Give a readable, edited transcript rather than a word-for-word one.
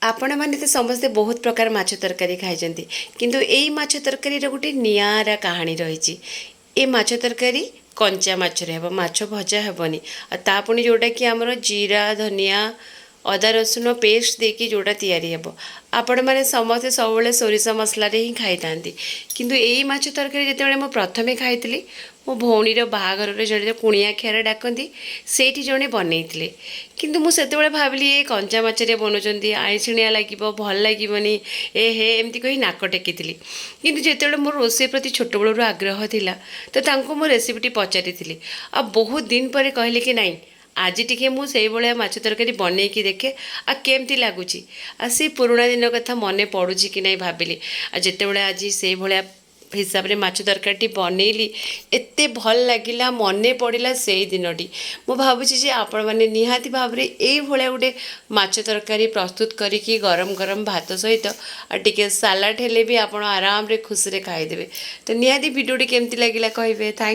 ଆପଣମାନେ ତ ସମସ୍ତେ ବହୁତ ପ୍ରକାର ମାଛ ତରକାରୀ ଖାଇଛନ୍ତି, କିନ୍ତୁ ଏଇ ମାଛ ତରକାରୀର ଗୋଟେ ନିଆରା କାହାଣୀ ରହିଛି। ଏ ମାଛ ତରକାରୀ କଞ୍ଚା ମାଛରେ ହେବ, ମାଛ ଭଜା ହେବନି। ଆଉ ତା ପୁଣି ଯେଉଁଟାକି ଆମର ଜିରା, ଧନିଆ, ଅଦା, ରସୁଣ ପେଷ୍ଟ ଦେଇକି ଯେଉଁଟା ତିଆରି ହେବ। ଆପଣମାନେ ସମସ୍ତେ ସବୁବେଳେ ସୋରିଷ ମସଲାରେ ହିଁ ଖାଇଥାନ୍ତି, କିନ୍ତୁ ଏଇ ମାଛ ତରକାରୀ ଯେତେବେଳେ ମୁଁ ପ୍ରଥମେ ଖାଇଥିଲି, ମୋ ଭଉଣୀର ବାହାଘରରେ ଜଣେ କୁଣିଆ ଖିଆରେ ଡାକନ୍ତି, ସେଇଠି ଜଣେ ବନେଇଥିଲେ। କିନ୍ତୁ ମୁଁ ସେତେବେଳେ ଭାବିଲି, ଏ କଞ୍ଚା ମାଛରେ ବନଉଛନ୍ତି, ଆଇଁଷିଣିଆ ଲାଗିବ, ଭଲ ଲାଗିବନି, ଏ ହେ ଏମିତି କହି ନାକ ଟେକିଥିଲି। କିନ୍ତୁ ଯେତେବେଳେ ମୋର ରୋଷେଇ ପ୍ରତି ଛୋଟବେଳରୁ ଆଗ୍ରହ ଥିଲା, ତ ତାଙ୍କୁ ମୁଁ ରେସିପିଟି ପଚାରିଥିଲି। ଆଉ ବହୁତ ଦିନ ପରେ କହିଲେ କି ନାଇଁ, ଆଜି ଟିକେ ମୁଁ ସେଇଭଳିଆ ମାଛ ତରକାରୀ ବନେଇକି ଦେଖେ ଆଉ କେମିତି ଲାଗୁଛି, ଆଉ ସେଇ ପୁରୁଣା ଦିନ କଥା ମନେ ପଡ଼ୁଛି କି ନାହିଁ ଭାବିଲି। ଆଉ ଯେତେବେଳେ ଆଜି ସେଇଭଳିଆ ହିସାବରେ ମାଛ ତରକାରୀଟି ବନେଇଲି, ଏତେ ଭଲ ଲାଗିଲା, ମନେ ପଡ଼ିଲା ସେଇ ଦିନଟି। ମୁଁ ଭାବୁଛି ଯେ ଆପଣମାନେ ନିହାତି ଭାବରେ ଏଇଭଳିଆ ଗୋଟେ ମାଛ ତରକାରୀ ପ୍ରସ୍ତୁତ କରିକି ଗରମ ଗରମ ଭାତ ସହିତ ଆଉ ଟିକେ ସାଲାଡ଼ ହେଲେ ବି ଆପଣ ଆରାମରେ ଖୁସିରେ ଖାଇଦେବେ। ତ ନିହାତି ଭିଡ଼ିଓଟି କେମିତି ଲାଗିଲା କହିବେ। Thank.